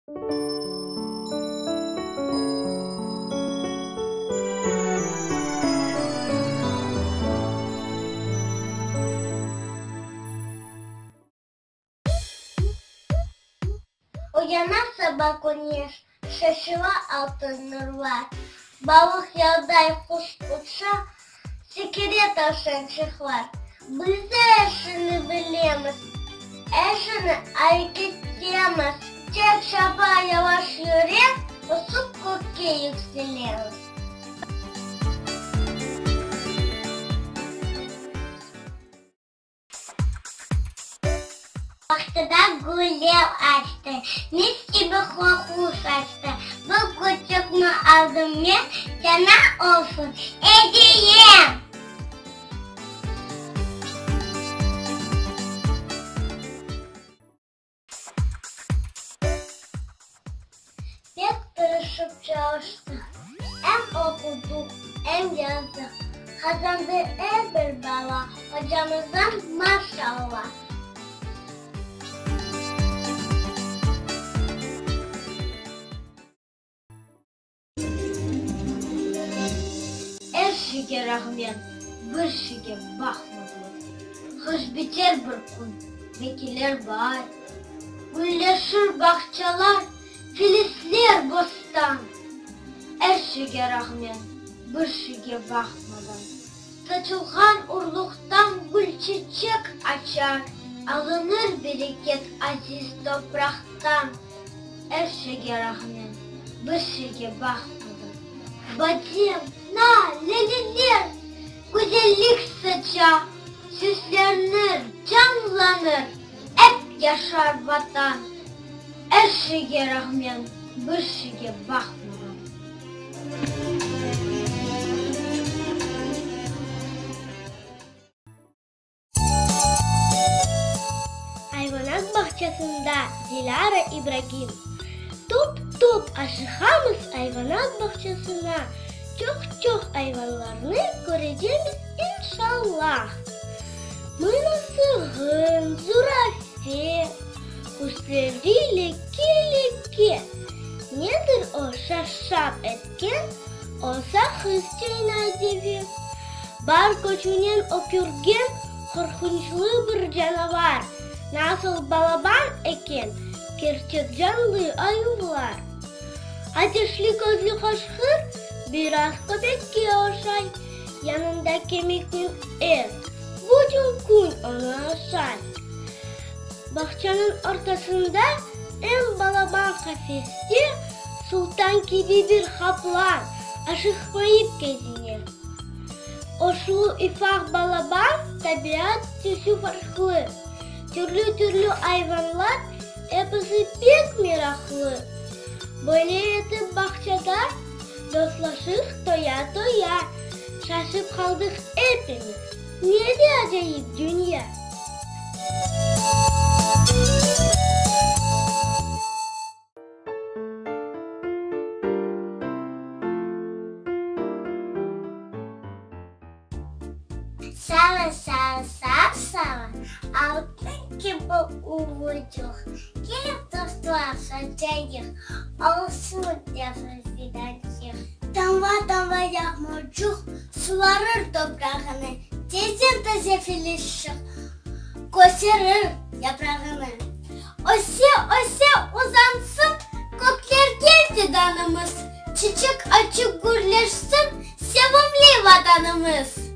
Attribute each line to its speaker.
Speaker 1: Oyana saba küneş, şaşıla altın nurlar. Balıq yalday quş uça, sekire tavşançıqlar. Biz de er şeyni bilemiz, er şeyni areketemiz. Tek çaba, yavaş yürek, uçup kökke yükselemiz. Bağçada güller açtı, mis kibi qoqu saçtı. Bir küçükni aldım men, saña olsun ediyem! Pek tırışıp çalıştıq, em oqudıq, em yazdıq. Qazandı er bir bala ocamızdan maşalla.
Speaker 2: Er şeyge rağmen bir şeyge baqmadılar. Qış biter bir kün ve keler baar. Gülleşir bağçalar, filizler bostan. Er şeyge rağmen bir şeyge baqmadan. Saçılğan urluqtan gül-çeçek açar. Alınır bereket aziz topraqtan. Er şeyge rağmen bir şeyge baqmadan. Badem, nar, lâleler güzellik saça, Süslenir, canlanır, ep yaşar Vatan. Er şeyge rağmen bir şeyge baqmadan.
Speaker 1: Ayvanat bağçasında Dilâra İbragim. Top-top aşıqamız ayvanat bağçasına, Çoq-çoq ayvanlarnı körecemiz inşallah. Mına sığın, zürafe, Üstleri leke-leke. Nedir o şaş-şap etken, O saqız çeynay deve. Bar köçünen ökürgen qorqunçlı bir canavar, Nasıl balaban eken kerçek canlı ayuvlar. Ateşli közlü qaşqır biraz köpekke oşay, Yanında kemiknen et, bütün kün onı aşay. Bağçanıñ ortasında eñ balaban qafeste sultan kibi bir qaplan aşıqmayıp kezine. Oşlu ufaq balaban, tabiat tüsü farqlı, türlü-türlü ayvanlar episi pek meraqlı. Böyle etip bağçada dostlaşıq toya-toya, şaşıp qaldıq epimiz, ne de acayip dünya!
Speaker 3: Sarı-sarı, sap-sarı, altın kibi uvucuq, Kelip dostlar saçayıq, olsun yaşıl fidançıq. Tamğa-tamğa yağmurcuq suvarır toprağını, Tezden-taze filizçik köserir yaprağını. Öse-öse uzansın köklerge fidanımız, Çiçek açıp gürleşsin sevimli Vatanımız!